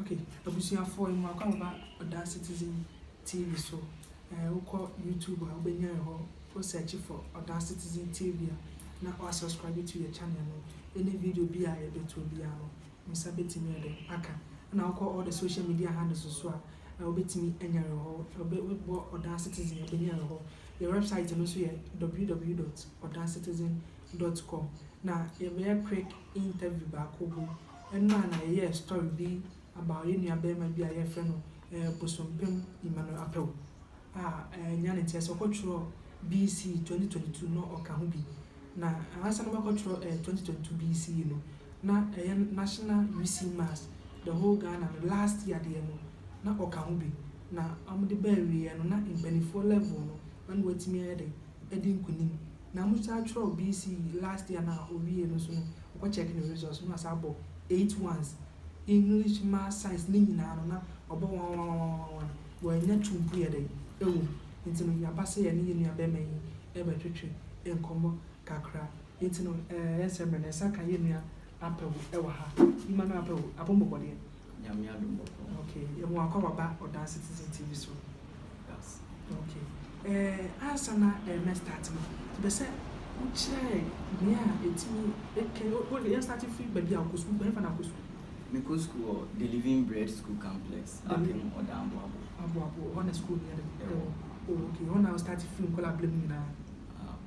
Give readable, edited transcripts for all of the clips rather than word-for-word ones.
Okay, abusuafoɔ yi mu akɔ aba Ɔda Citizen TV so. Wokɔ YouTube a, wobɛnya yɛ hɔ. Wo search for Ɔda Citizen TV a, na wasubscribe to yɛ channel no. Any video bi a yɛbɛto biara no, nsa bɛtumi yɛ dɛ aka. Ɛna wokɔ all the social media handles so a, wobɛtumi anya yɛ hɔ. Wobɔ Ɔda Citizen, wobɛnya yɛ hɔ. Yɛ website no nso yɛ www.ɔdacitizen.com. Na yɛbɛyɛ quick interview baako bi. Ɛno a na yɛyɛ story bi about yɛn nua barima bi a yɛfrɛ no Bosompem Emmanuel Apew a nya ne nteɛ sɛ ɔkɔtwerɛ BECE 2022 no, ɔka ho bi. Na ansa na ɔbɛkɔtwerɛ 2022 BECE no, na ɛyɛ national UC Maths, the whole Ghana no, last year deɛ no, na ɔka ho bi. Na wɔde baa awieɛ no, na mpanimfoɔ level no na watumi ayɛ de ɛdi nkunim. Na wɔn nso atwerɛ BECE last year na owie no so no, ɔkɔ check ne results no, asa abɔ eight ones. English, Maths, Science ne nyinaa no, na ɔbɔ one one one one one, wɔanya two mpo yɛ dɛ ɛwɔ mu. Nti no, yaba sɛ yɛne yɛn nua bɛrima yi ɛbɛtwetwe nkɔmmɔ kakra. Nti no, ɛsɛ mmerɛ na ɛsa ka yɛn nua Apɛwo ɛwɔ ha. Emmanuel Apɛwo, apɔmbɔbɔdeɛ? Nyame adom, bɔkɔ. Okay, yɛmu akɔ waba Ɔdan Citizen TV so. Yes. Okay, ansa na mɛ start no, bɛ sɛ wokyerɛ nea ɛtumi ɛkɛ o yɛn start firi baabi a wokɔ sukuu. Bɛn fa na akɔ sukuu? Mekɔ school wɔ The Living Bread School Complex, Akem Ɔda Aboabo. Aboabo hɔ na school no yɛ dɛ ɛwɔ? Oh, okay. Hɔ na wo start firi nkɔla abere mu nyinaa?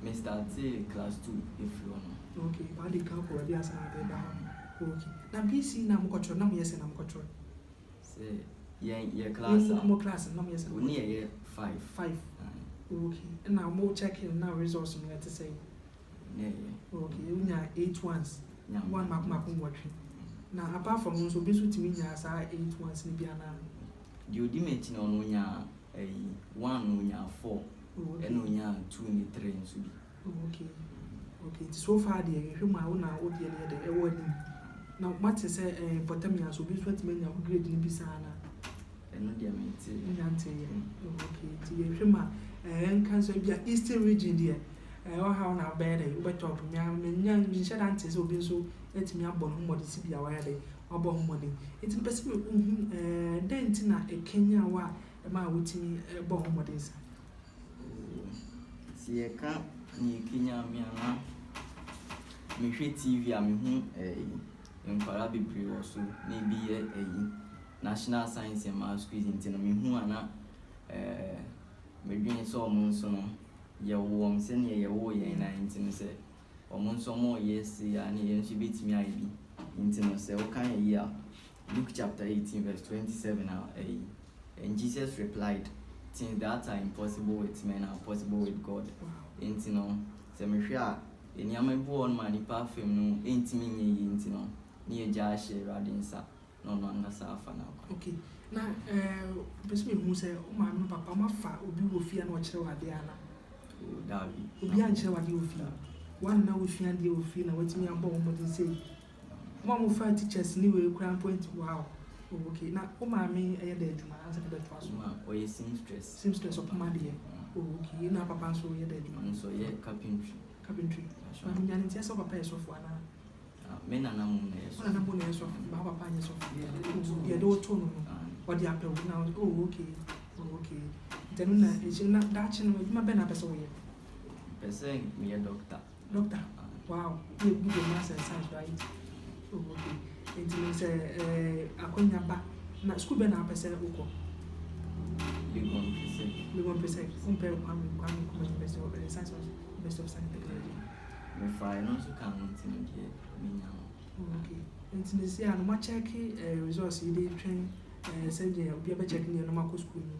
Me startee class two efiri hɔ no. Okay, baade kan kɔ baabi ansa na ade ba hɔ. Okay, na BECE na mokɔtwerɛ na moyɛ sɛ na mokɔtwerɛ? Sɛ yɛn yɛ class a, mo class na moyɛ sɛ? Oni yɛyɛ five. Five? Aye. Okay, ɛna mo check na results no ɛte sɛ? Ne yɛ. Okay, wonya eight ones? Nyame. One mako mako 8. Na apart from nso, obi nso tumi nya saa eight ones no bi anaa? Deɛ odi m'akyi no, ɔno onya ɛyi one no, onya four. Ɛna onya two ne three nso bi. Oh, okay. Nti so far deɛ, yɛhwɛ mu a, wo na wo deɛ no yɛ dɛ ɛwɔ anim. Na mate sɛ mpɔtam yɛ so, obi nso atumi anya wo grade no bi saa na? Ɛno deɛ, mente. Wonya nteeɛ. Oh, okay. Nti yɛhwɛ mu a, nka nso bi a Eastern Region deɛ, ɔhaw na wobɛyɛ dɛ wobɛtɔ mea menya menhyɛ da nte sɛ obi nso atumi abɔ ne ho mmɔden si bi a wayɛ dɛ wabɔ ho mmɔden. Nti mpɛ sɛ mehu dɛn nti na ɛkenya wo a ɛma a wotumi bɔ ho mmɔden sa? Sɛ yɛka ne ɛkenya me a, na mehwɛ TV a, mehu ɛyi nkwadaa bebree wɔ so na ebi yɛ ɛyi National Science and Maths Quiz. Nti no, mehu a, na medwene sɛ ɔmo nso no, yɛwo wɔn sɛnea yɛwoo yɛn na nti no, sɛ ɔmo nso ɔmo yɛ se a, ne yɛn nso bɛtumi ayɛ bi. Nti no, sɛ woka yɛ yi a, Luke chapter 18 verse 27 a, ɛyi, "And Jesus replied, 'Things that are impossible with men are possible with God.'" Nti no, sɛ mehwɛ a, nneɛma bi wɔ hɔ nom a nipa afam no ntumi nyɛ yie, nti no, ne yɛgya ahyɛ Awurade nsa na ɔno ankasa afa n'akwan. Okay, na pɛ sɛ mehu sɛ wo maame no papa ɔmafa obi wɔ fie a na ɔkyerɛ wo adeɛ ana? Oh, daabi. Obi ankyerɛ wo adeɛ wɔ fie? Woana na wosua adeɛ wɔ fie na watumi abɔ wo mmɔden sei? Mo a mofa teachers ne wei koraa mpo nti, wow. Oh, okay. Na wo maame ɛyɛ dɛ adwuma ansa na bɛtoa so? Ma ɔyɛ seamstress. Seamstress, ɔpam adeɛ. Oh, okay. Na papa nso yɛ dɛ adwuma? Ɔno nso ɔyɛ carpentry. Carpentry. Na menya ne nti sɛ wo papa yɛ sɔfo anaa? Ah, me nana mu na ɛyɛ Wo nana mo na ɛyɛ sɔfo, ba wo papa nyɛ sɔfo? Deɛ de woto no, ɔde apɛ wo na. Oh, okay. Oh, okay. Nti ɛno na ɛkyɛ na daakye no, adwuma bɛn na apɛ sɛ woyɛ? Pɛ sɛ meyɛ doctor. Doctor? Wow, yɛ good wɔ maths and science, right? Oh, okay. Nti no, sɛ akɔnya ba na school bɛn na apɛ sɛ wokɔ? Legon Presec. Legon Presec. Wompɛ Kwame Nkrumah University of Science, University of Science and Technology? Mefa ɛno nso ka ho, nti no, deɛ menya no. Oh, okay. Nti ne si a no makyɛke results yi de twɛn sɛdeɛ obi abɛkyɛke ne no makɔ school no,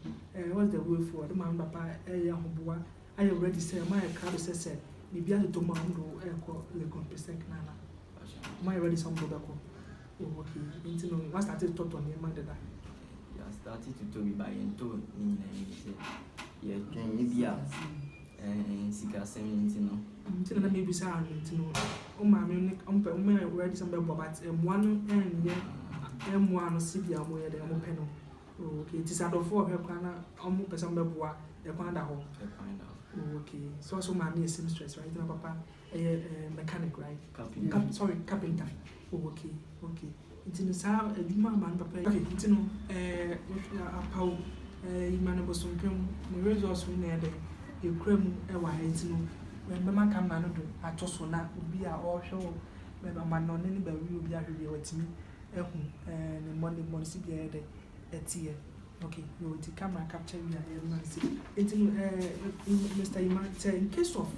what's the way forward? Maame, papa ɛyɛ ahoboa ayɛ ready sɛ ɔmo ayɛ krado sɛ biribi atotɔ mu a, ɔmo de ɛkɔ Legon Presec na ana ɔmo ayɛ ready sɛ ɔmo de bɛkɔ? Oh, okay. Nti no, wa start tɔtɔ nneɛma deda? Yɛastart totɔ bi ba, yɛntɔ ne nyinaa yi sɛ yɛtwɛn ebi a sikasɛm nti no. Nti na mebisa ano. Nti no, wo maame ne ɔmpɛ ɔmo yɛ ready sɛ ɔmo bɛboa, but mmoa no ɛnyɛ ɛmmoa no si deɛ ɔmo yɛ dɛ ɔmo pɛ no. Oh, okay. Nti sɛ adɔfoɔ ɔhwɛ koraa na ɔmo pɛ sɛ ɔmo bɛboa, ɛkwan da hɔ? Ɛkwan da hɔ. Oh, okay. So ɔso maame yɛ seamstress, right? Na papa ɛyɛ mechanic, right? Carpenter. Sorry, carpenter. Oh, okay. Nti no saa adwuma a maame papa yi. Okay, nti no ɛɛ Apaw ɛɛ Emmanuel Bosompem ne results no na ɛyɛ dɛn ekura mu ɛwɔ ha. Nti no bɛma camera no do ato so na obi a ɔrehwɛ wɔ bɛba amanɔne ne baabi a obi ahwɛ bi a watumi ahu ne mmɔdenbɔ no sɛdeɛ ɛyɛ dɛn ɛteɛ. Okay, yo, nti camera capture wi a yɛma no si. Nti no Mr. Emma, sɛ in case of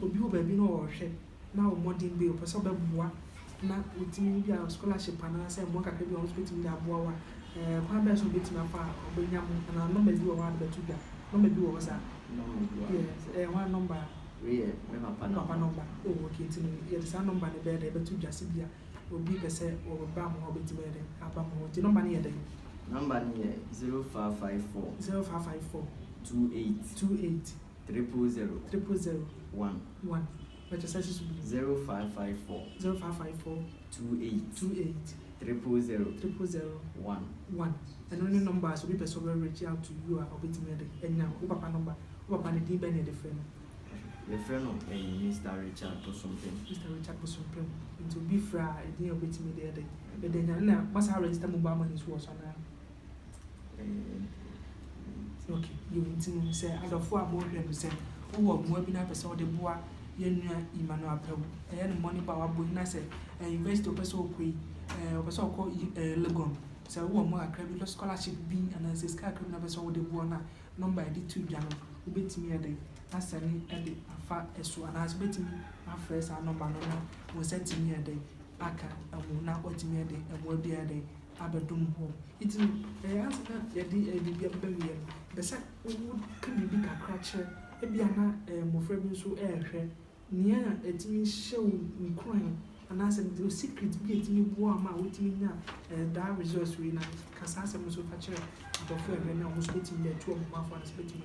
obi wɔ baabi na ɔrehwɛ na wɔ mmɔden bi ɔpɛ sɛ ɔbɛboa na ɔtumi bi a scholarship anaasɛ mmoa kakra bi a ɔno nso bɛtumi de aboa wo a, kwan bɛn so obɛtumi afa a ɔbɛnya mo, anaa number bi wɔ hɔ a de bɛto dwa? Number bi wɔ hɔ saa? Number bi wɔ hɔ. Yes, ɛyɛ hwan number? Wei yɛ me papa. Wo papa number. Oh, okay, nti no yɛde saa number no bɛyɛ dɛ bɛto dwa sɛ bi a obi pɛ sɛ ɔba mo hɔ a, ɔbɛtumi ayɛ dɛ aba mo hɔ. Nti number no yɛ dɛn? Number no yɛ 0554. 0554. 28. 28. 000. 000. 1. 1. Bɛkyɛ sɛ si so bi. 0554. 0554. 28. 28. 000. 000. 1. 1. Ɛno ne number a sɛ obi pɛ sɛ ɔbɛ reach out to you a, ɔbɛtumi ayɛ dɛ anya wo papa number. Wo papa ne din bɛn na yɛde frɛ no? Yɛfrɛ no ɛyɛ Mr. Richard Bosompem. Mr. Richard Bosompem. Nti obi frɛ a, ɛdin a obɛtumi de yɛ dɛ ɛde anya na masa register mobile money nso wɔ so anaa? Okay, yo, nti no sɛ adɔfo a mohwɛ no, sɛ wowɔ mmoa bi na apɛ sɛ wode boa yɛn nua Emmanuel Apawu, ɛyɛ no mmɔne ba a wabɔ yi na sɛ university ɔpɛ sɛ ɔkɔ yi, ɔpɛ sɛ ɔkɔ Legon, sɛ wowɔ mmoa kakra bi, scholarship bi anaasɛ sika kakra bi na apɛ sɛ wode boa no a, number a yɛde to dwa no, wobɛtumi ɛde asɛne ɛde afa ɛso anaasɛ wobɛtumi afrɛ saa number no na wo nsa tumi ɛde aka ɛmo na watumi ɛde ɛmmoa bi ɛde abɛdom hɔ. Nti no ansa na yɛde biribi abɛbɛ wie no, bɛ sɛ woka biribi kakra kyerɛ ebia na mmɔfra bi nso ɛrehwɛ nea ɛtumi hyɛ wo nkuran anaasɛ the secret bi a ɛtumi boa ma a wotumi nya daa results wei, na ka saa asɛm nso fa kyerɛ adɔfo ɛhwɛ na ɔmo nso bɛtumi de atu ɔmo ho afo anaasɛ bɛtumi